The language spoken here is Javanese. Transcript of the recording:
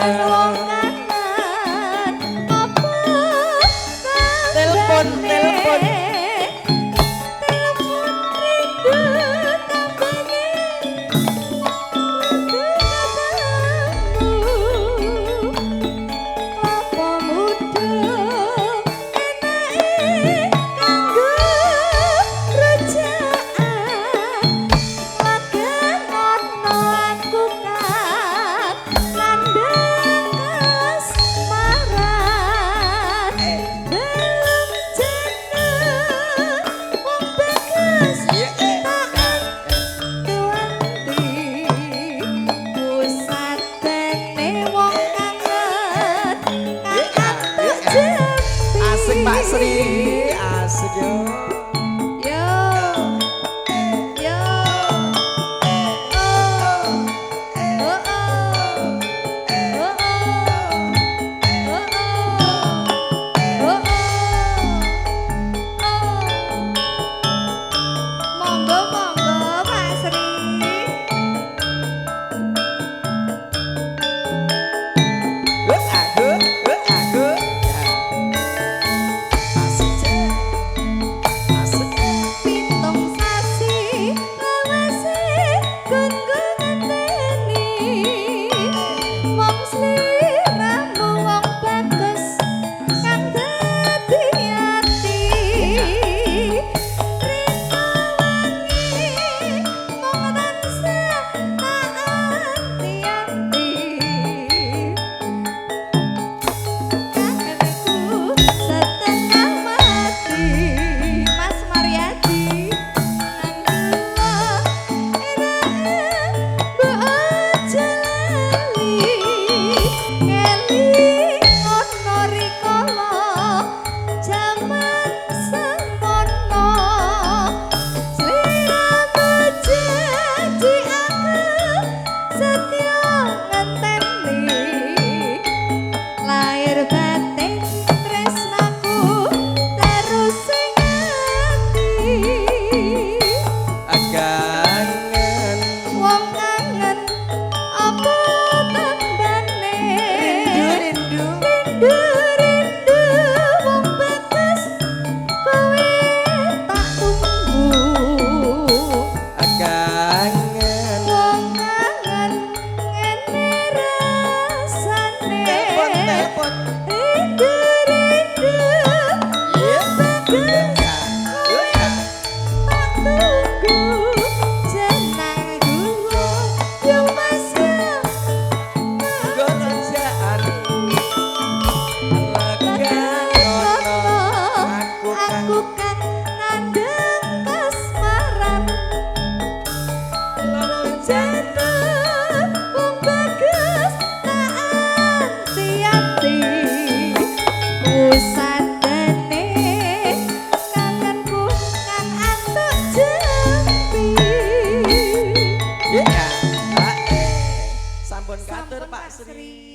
Wong kangen apa? Telepon, telepon. Telepon rindu tambane ketemu. Kelapa muda enake kanggo rujakan. Lagenono aku kang nandhang kasmaran. Belum jenuh wong bagus tak anti. Pusatane wong kangen kang antuk jempi. Asik Pak Sri, asik yo. Yo. Yo. Oh. Oh oh. Oh oh. Oh oh. Oh oh. Oh. Monggo monggo Pak Sri. Aku, aku. Asik. Asik. 7 sasi lawase gunggung ngenteni. Mung sliramu wong bagus kang dadi ati. Rina wengi mung tansah tak anti-anti. Kangenku setengah mati. Mas Mariadi nang kula enake mbok aja lali. Eling ana rikala jaman semono. Sliramu janji aku setya ngenteni. Lahir batin tresnaku terus sing ati. Kangen. Wong kangen apa tambane? Rindu, rindu. Rindu rindu wong bagus kowe tak tunggu. Kangen. Wong kangen ngene rasane. Telepon, telepon. Rindu rindu wong bagus kowe tak tunggu. Jenang gula yo Mas yo. Kerjaan. Leganono aku kang Aku kang nandhang kasmaran. Jeneng wong bagus tak anti-anti. Pusatane kangenku kang antuk jempi. Ya. Sampun katur Sampun, Pak Pak Sri. Sri.